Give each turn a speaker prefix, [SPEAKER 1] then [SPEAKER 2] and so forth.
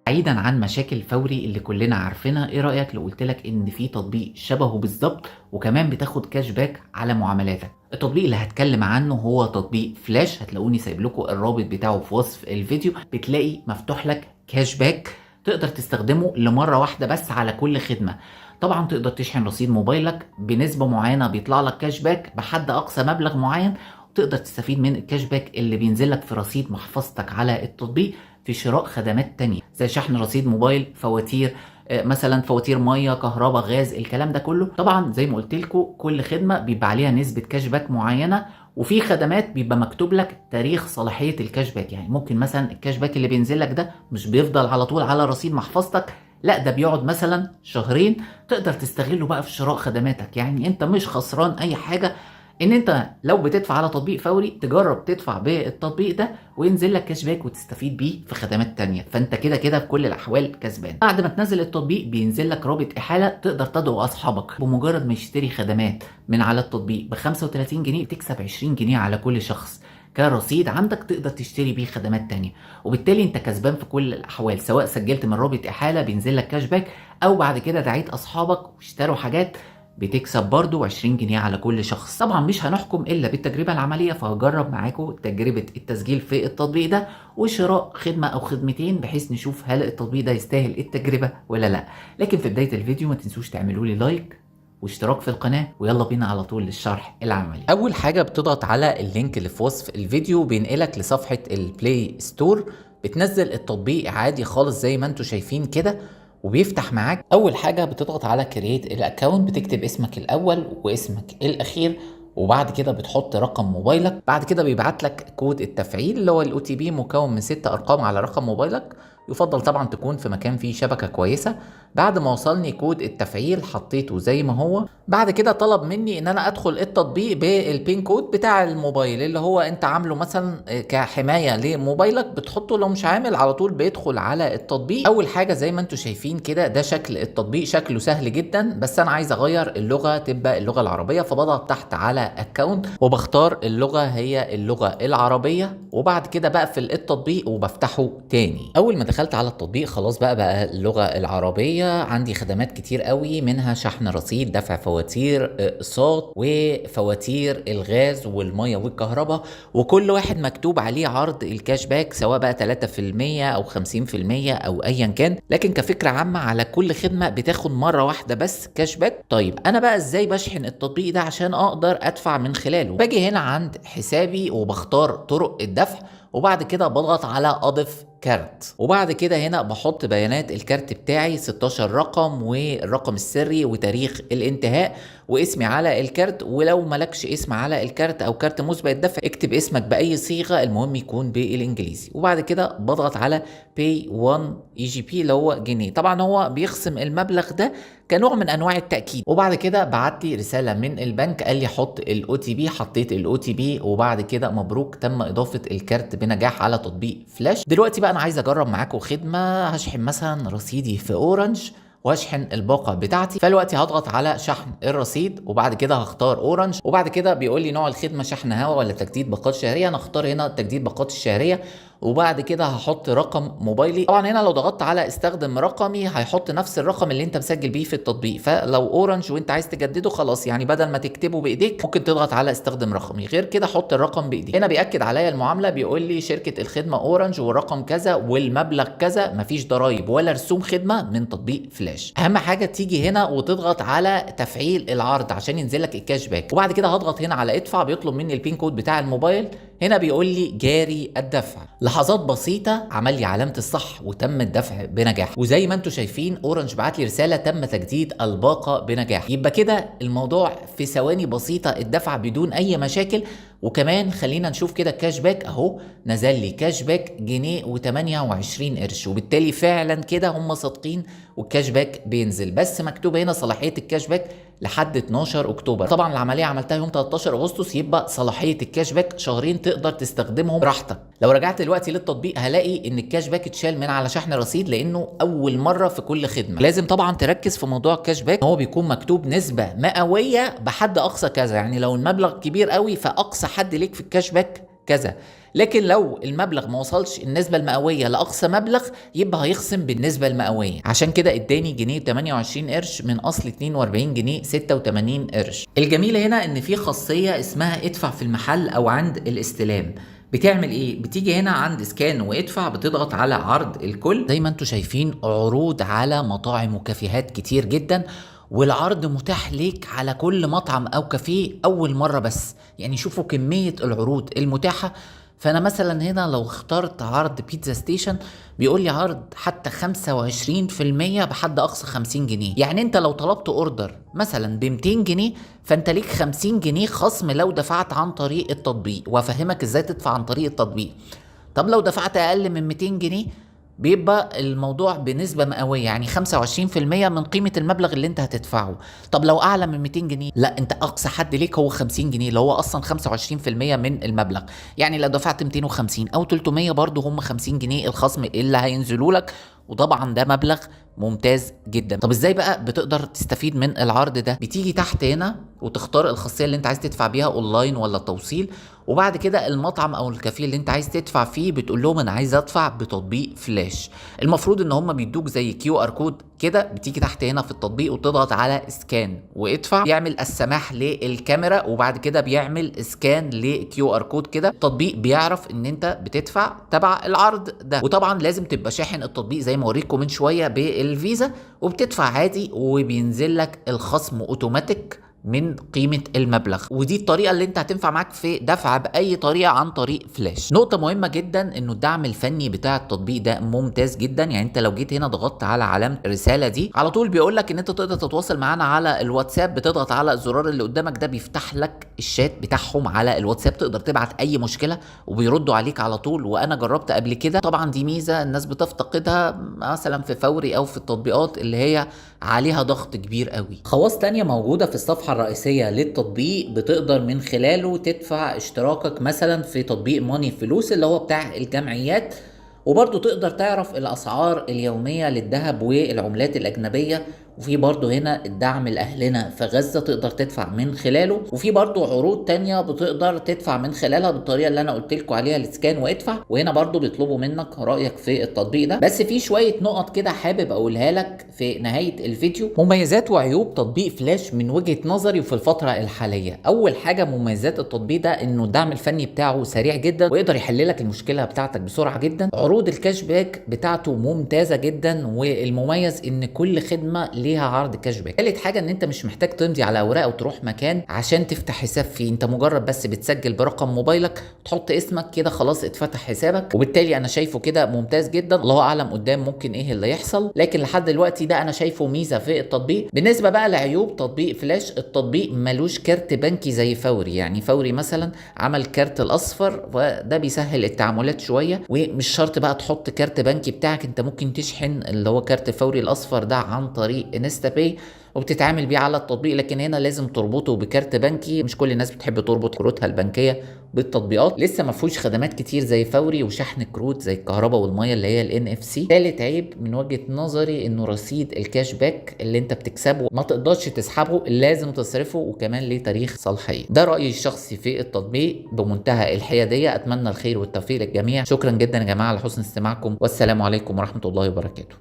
[SPEAKER 1] بعيدا عن مشاكل فوري اللي كلنا عارفينها، ايه رأيك لو قلت لك ان في تطبيق شبهه بالظبط وكمان بتاخد cash back على معاملاتك؟ التطبيق اللي هتكلم عنه هو تطبيق فلاش، هتلاقوني سايب لكم الرابط بتاعه في وصف الفيديو. بتلاقي مفتوح لك cash back تقدر تستخدمه لمرة واحدة بس على كل خدمة. طبعا تقدر تشحن رصيد موبايلك بنسبة معينة، بيطلع لك cash back بحد اقصى مبلغ معين، تقدر تستفيد من ال cash back اللي بينزل لك في رصيد محفظتك على التطبيق في شراء خدمات تانية زي شحن رصيد موبايل، فواتير، مثلا فواتير ميه، كهرباء، غاز، الكلام ده كله. طبعا زي ما قلت لكم كل خدمة بيبقى عليها نسبه cash back معينه، وفي خدمات بيبقى مكتوب لك تاريخ صلاحية ال cash back. يعني ممكن مثلا ال cash back اللي بينزل لك ده مش بيفضل على طول على رصيد محفظتك، لا ده بيقعد مثلا شهرين، تقدر تستغله بقى في شراء خدماتك. يعني انت مش خسران اي حاجة ان انت لو بتدفع على تطبيق فوري تجرب تدفع بالتطبيق ده وينزل لك cash back وتستفيد بيه في خدمات تانية، فانت كده كده في كل الاحوال كسبان. بعد ما تنزل التطبيق بينزل لك رابط احالة تقدر تدعو اصحابك، بمجرد ما يشتري خدمات من على التطبيق ب 35 جنيه تكسب 20 جنيه على كل شخص كرصيد عندك تقدر تشتري بيه خدمات تانية، وبالتالي انت كسبان في كل الاحوال، سواء سجلت من رابط احالة بينزل لك cash back، او بعد كده دعيت اصحابك واشتروا حاجات بتكسب برضو 20 جنيه على كل شخص. طبعا مش هنحكم الا بالتجربة العملية، فهجرب معاكم تجربة التسجيل في التطبيق ده وشراء خدمة او خدمتين بحيث نشوف هل التطبيق ده يستاهل التجربة ولا لا. لكن في بداية الفيديو ما تنسوش تعملوا لي like واشتراك في القناة، ويلا بينا على طول للشرح العملي. اول حاجة بتضغط على ال link اللي في وصف الفيديو بينقلك لصفحة ال Play Store، بتنزل التطبيق عادي خالص زي ما انتم شايفين كده وبيفتح معاك. اول حاجة بتضغط على create ال account، بتكتب اسمك الاول واسمك الاخير، وبعد كده بتحط رقم موبايلك. بعد كده بيبعت لك كود التفعيل اللي هو ال OTP مكون من 6 ارقام على رقم موبايلك، يفضل طبعا تكون في مكان فيه شبكة كويسة. بعد ما وصلني كود التفعيل حطيته زي ما هو. بعد كده طلب مني ان انا ادخل التطبيق بال PIN code بتاع الموبايل اللي هو انت عامله مثلا كحماية لموبايلك، بتحطه، لو مش عامل على طول بيدخل على التطبيق. اول حاجة زي ما انتم شايفين كده ده شكل التطبيق، شكله سهل جدا، بس انا عايز اغير اللغة تبقى اللغة العربية، فبضغط تحت على account وبختار اللغة هي اللغة العربية، وبعد كده بقفل التطبيق وبفتحه تاني. اول ما دخلت على التطبيق خلاص بقى اللغة العربية، عندي خدمات كتير قوي منها شحن رصيد، دفع فواتير، اقساط، وفواتير الغاز والمية والكهرباء، وكل واحد مكتوب عليه عرض ال cash back سواء بقى 3% او 50% او ايا كان. لكن كفكرة عامة على كل خدمة بتاخد مرة واحدة بس cash back. طيب انا بقى ازاي بشحن التطبيق ده عشان اقدر ادفع من خلاله؟ باجي هنا عند حسابي وبختار طرق الدفع، وبعد كده بضغط على اضف كارت، وبعد كده هنا بحط بيانات الكارت بتاعي 16 رقم والرقم السري وتاريخ الانتهاء واسمي على الكارت، ولو ملكش اسم على الكارت او كارت مسبق الدفع اكتب اسمك باي صيغة، المهم يكون بالانجليزي. وبعد كده بضغط على pay 1 EGP اللي هو جنيه، طبعا هو بيخصم المبلغ ده كنوع من انواع التاكيد. وبعد كده بعت لي رسالة من البنك قال لي حط ال OTP، حطيت ال OTP، وبعد كده مبروك تم اضافه الكارت بنجاح على تطبيق فلاش. دلوقتي بقى انا عايز اجرب معاكم خدمة، هشحن مثلا رصيدي في اورنج واشحن الباقه بتاعتي. فدلوقتي هضغط على شحن الرصيد وبعد كده هختار اورنج، وبعد كده بيقول لي نوع الخدمة شحن هوا ولا تجديد باقات شهرية، انا هختار هنا تجديد باقات الشهرية، وبعد كده هحط رقم موبايلي. طبعا هنا لو ضغطت على استخدم رقمي هيحط نفس الرقم اللي انت مسجل بيه في التطبيق، فلو اورنج وانت عايز تجدده خلاص يعني بدل ما تكتبه بايديك ممكن تضغط على استخدم رقمي، غير كده حط الرقم بايديك. هنا بياكد عليا المعاملة بيقول لي شركة الخدمة اورنج والرقم كذا والمبلغ كذا، مفيش ضرايب ولا رسوم خدمة من تطبيق فلاش. اهم حاجة تيجي هنا وتضغط على تفعيل العرض عشان ينزل لك ال cash back، وبعد كده هضغط هنا على ادفع، بيطلب مني ال PIN code بتاع الموبايل، هنا بيقول لي جاري الدفع. لحظات بسيطة عمل لي علامة الصح وتم الدفع بنجاح، وزي ما انتم شايفين اورنج بعت لي رسالة تم تجديد الباقه بنجاح. يبقى كده الموضوع في ثواني بسيطة الدفع بدون اي مشاكل. وكمان خلينا نشوف كده ال cash back اهو، نزل لي cash back جنيه و28 قرش، وبالتالي فعلا كده هم صادقين وال cash back بينزل. بس مكتوب هنا صلاحية ال cash back لحد 12 اكتوبر، طبعا العملية عملتها يوم 13 اغسطس، يبقى صلاحية ال cash back شهرين تقدر تستخدمهم براحتك. لو رجعت دلوقتي للتطبيق هلاقي ان ال cash back اتشال من على شحن رصيد لانه اول مرة في كل خدمة. لازم طبعا تركز في موضوع ال cash back، هو بيكون مكتوب نسبه مئوية بحد اقصى كذا، يعني لو المبلغ كبير قوي فاقصى حد ليك في ال cash back كذا. لكن لو المبلغ ما وصلش النسبة المئوية لأقصى مبلغ يبقى هيخصم بالنسبة المئوية. عشان كده اداني جنيه 28 قرش من أصل 42 جنيه 86 قرش. الجميل هنا ان في خاصية اسمها ادفع في المحل او عند الاستلام. بتعمل ايه؟ بتيجي هنا عند scan وادفع، بتضغط على عرض الكل. زي ما انتم شايفين عروض على مطاعم وكافيهات كتير جدا، والعرض متاح ليك على كل مطعم او كافيه اول مرة بس. يعني شوفوا كمية العروض المتاحة. فانا مثلا هنا لو اخترت عرض بيتزا ستيشن بيقول لي عرض حتى 25% بحد اقصى 50 جنيه. يعني انت لو طلبت order مثلا ب 200 جنيه فانت ليك 50 جنيه خصم لو دفعت عن طريق التطبيق، وافهمك ازاي تدفع عن طريق التطبيق. طب لو دفعت اقل من 200 جنيه بيبقى الموضوع بنسبة مئوية، يعني 25% من قيمة المبلغ اللي انت هتدفعه. طب لو اعلى من 200 جنيه لا، انت اقصى حد ليك هو 50 جنيه اللي هو اصلا 25% من المبلغ. يعني لو دفعت 250 او 300 برضو هم 50 جنيه الخصم اللي هينزلوا لك، وطبعا ده مبلغ ممتاز جدا. طب ازاي بقى بتقدر تستفيد من العرض ده؟ بتيجي تحت هنا وتختار الخاصية اللي انت عايز تدفع بيها، اونلاين ولا توصيل، وبعد كده المطعم او الكافيه اللي انت عايز تدفع فيه بتقول لهم انا عايز ادفع بتطبيق فلاش. المفروض ان هم بيدوك زي QR code كده، بتيجي تحت هنا في التطبيق وتضغط على scan وادفع، بيعمل السماح للكاميرا وبعد كده بيعمل scan ل QR code كده، التطبيق بيعرف ان انت بتدفع تبع العرض ده. وطبعا لازم تبقى شاحن التطبيق زي ما وريتكم من شوية بالفيزا، وبتدفع عادي وبينزل لك الخصم اوتوماتيك من قيمة المبلغ. ودي الطريقة اللي انت هتنفع معاك في دفع بأي طريقة عن طريق فلاش. نقطة مهمة جدا انه الدعم الفني بتاع التطبيق ده ممتاز جدا. يعني انت لو جيت هنا ضغطت على علامة الرسالة دي على طول بيقول لك ان انت تقدر تتواصل معانا على الواتساب. بتضغط على الزرار اللي قدامك ده بيفتح لك الشات بتاعهم على الواتساب، تقدر تبعت اي مشكلة وبيردوا عليك على طول. وانا جربت قبل كده. طبعا دي ميزة الناس بتفتقدها مثلا في فوري او في التطبيقات اللي هي عليها ضغط كبير قوي. خواص تانية موجودة في الصفحة الرئيسية للتطبيق بتقدر من خلاله تدفع اشتراكك مثلا في تطبيق ماني فلوس اللي هو بتاع الجمعيات، وبرضه تقدر تعرف الأسعار اليومية للذهب والعملات الأجنبية. وفي برضه هنا الدعم لأهلنا في غزة تقدر تدفع من خلاله، وفي برضه عروض تانية بتقدر تدفع من خلالها بالطريقة اللي أنا قلت لكم عليها، ال scan وادفع. وهنا برضه بيطلبوا منك رأيك في التطبيق ده. بس في شوية نقط كده حابب أقولها لك في نهاية الفيديو. مميزات وعيوب تطبيق فلاش من وجهة نظري وفي الفترة الحالية. أول حاجة مميزات التطبيق ده إنه الدعم الفني بتاعه سريع جدا ويقدر يحل لك المشكلة بتاعتك بسرعة جدا. عروض ال cash back بتاعته ممتازة جدا، والمميز إن كل خدمة ليها عرض cash back. ثالث حاجة ان انت مش محتاج تمضي على اوراق او تروح مكان عشان تفتح حساب فيه، انت مجرد بس بتسجل برقم موبايلك تحط اسمك كده خلاص اتفتح حسابك. وبالتالي انا شايفه كده ممتاز جدا. الله اعلم قدام ممكن ايه اللي يحصل، لكن لحد دلوقتي ده انا شايفه ميزة في التطبيق. بالنسبة بقى لعيوب تطبيق فلاش، التطبيق ملوش كارت بنكي زي فوري. يعني فوري مثلا عمل كارت الاصفر وده بيسهل التعاملات شوية، ومش شرط بقى تحط كارت بنكي بتاعك، انت ممكن تشحن اللي هو كارت فوري الاصفر ده عن طريق انستا باي وبتتعامل بيه على التطبيق. لكن هنا لازم تربطه بكارت بنكي، مش كل الناس بتحب تربط كروتها البنكية بالتطبيقات. لسه ما فيهوش خدمات كتير زي فوري وشحن كروت زي الكهرباء والمية اللي هي ال NFC. ثالث عيب من وجهه نظري انه رصيد ال cash back اللي انت بتكسبه ما تقدرش تسحبه، لازم تصرفه، وكمان ليه تاريخ صلاحية. ده رايي الشخصي في التطبيق بمنتهى الحيادية. اتمنى الخير والتوفيق للجميع. شكرا جدا يا جماعة لحسن استماعكم، والسلام عليكم ورحمة الله وبركاته.